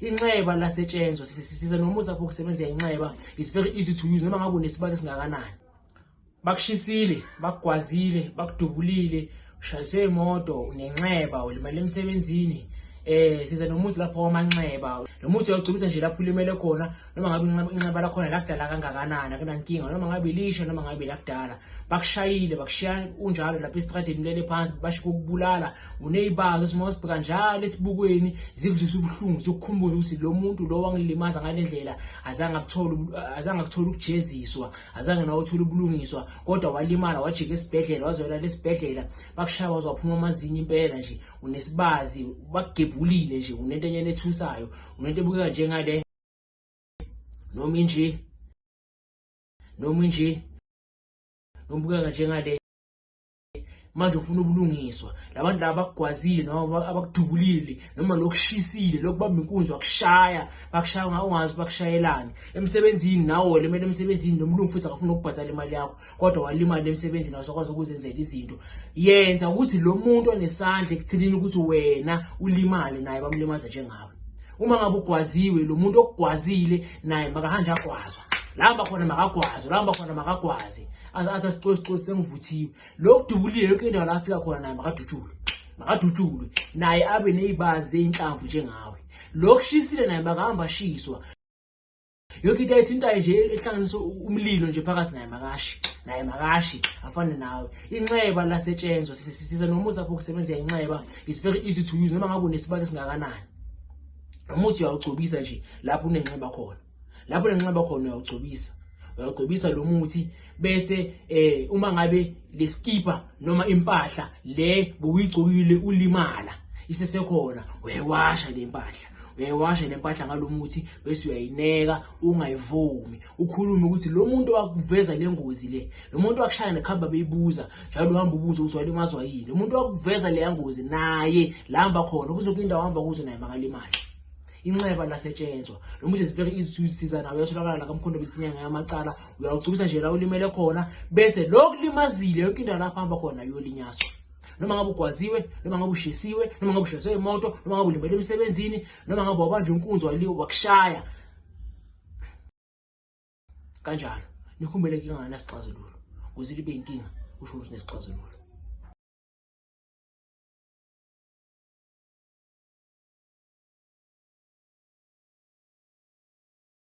Inxeba lasetshenzwa, siza nomuzi lapho kusebenza inxeba, is very easy to use noma ngabe unesibazi esingakanani. Bakushisile, bakugwazile, bakudubulile, ushayiswe imoto, unenxeba, ulimele emsebenzini. Siza nomuthi lapho wamanxeba. Lo muthi uyawugcobisa nje lapho ulimele khona, noma ngabe inxeba lakhona lakudala kangakanani, akunankinga, noma ngabe lisha noma ngabe lakudala. Bakushayile, bakushiya unjalo lapha esitradeni ulele phansi, basho ukukubulala, unezibazo esimo sibheka njalo esibukweni, zikuzwisa ubuhlungu, zikukhumbuza ukuthi lo muntu lo wangilimaza ngale ndlela azange akuthole, azange akuthole ukujeziswa, azange nawe uthole ubulungiswa, kodwa walimala wajika esibhedlela, wazoyolala esibhedlela, bakushaya waze waphuma amazinyo impela nje, unesibazi, bakugebhulile nje, unento enyana ethusayo, unento ebukeka njengale, noma inje, noma inje, noma ibukeka njengale. Manje ufuna ubulungiswa, labantu laba bakugwazile noma abakudubulile noma lokushisile, lokubamba inkunzi wakushaya, bakushaya ungazi bakushayelani emsebenzini, nawe walimele emsebenzini, nomlungu futhi akafuna ukubhadala imali yakho, kodwa walimala emsebenzini awusakwazi ukuzenzela izinto. Yenza ukuthi lo muntu onesandla ekuthenini ukuthi wena ulimale naye bamlimaza njengawe. Uma ngabe ugwaziwe, lo muntu okugwazile naye makahange agwazwa, la hamba khona makagwazwe, la hamba khona makagwaze, athi asicosicose sengivuthiwe. Lo kudubulile yonke indawo la afika khona naye makadutshulwe, makadutshulwe naye abe nezibazi zeyinhlamvu njengawe. Lo kushisile naye makahamba ashiswa, yonke into ayithintayo nje ehlanganisa umlilo nje phakathi naye makashi, naye makashi afane nawe. Inxeba lasetshenzwa, siza nomuzi lapho kusebenza inxeba, is very easy to use noma ngabe unesibazi esingakanani. Umuthi uyawugcobisa nje lapho unenxeba khona, lapho unenxeba khona uyawugcobisa, uyawugcobisa lo muthi, bese uma ngabe leskipa noma impahla le bowuyigcokile ulimala isesekhona, uyayiwasha le mpahla, uyayiwasha le mpahla ngalomuthi, bese uyayineka, ungayivumi, ukhulume ukuthi lo muntu wakuveza le ngozi le, lo muntu wakushaya nekhamba beyibuza njalo, uhamba ubuze ukuthi walimazwa yini, lo muntu wakuveza le ngozi naye la hamba khona kuze indawo hamba kuzo naye makalimale. Inxeba lasetshenzwa, lo muthi is very easy to use, siza nawe, uyatholakala la kaMkhondo besinyanga yamacala, uyawugcobisa nje la ulimele khona, bese lokulimazile yonke indawo lapho hamba khona uyolinyazwa. Noma ngabe ugwaziwe, noma ngabe ushisiwe, noma ngabe ushiswe imoto, noma ngabe ulimele emsebenzini, noma ngabe wabanjwa inkunzi waliwa wakushaya kanjalo. Nikhumbule inkinga ngesixazululo, ukuze libe inkinga kusho ukuthi nesixazululo.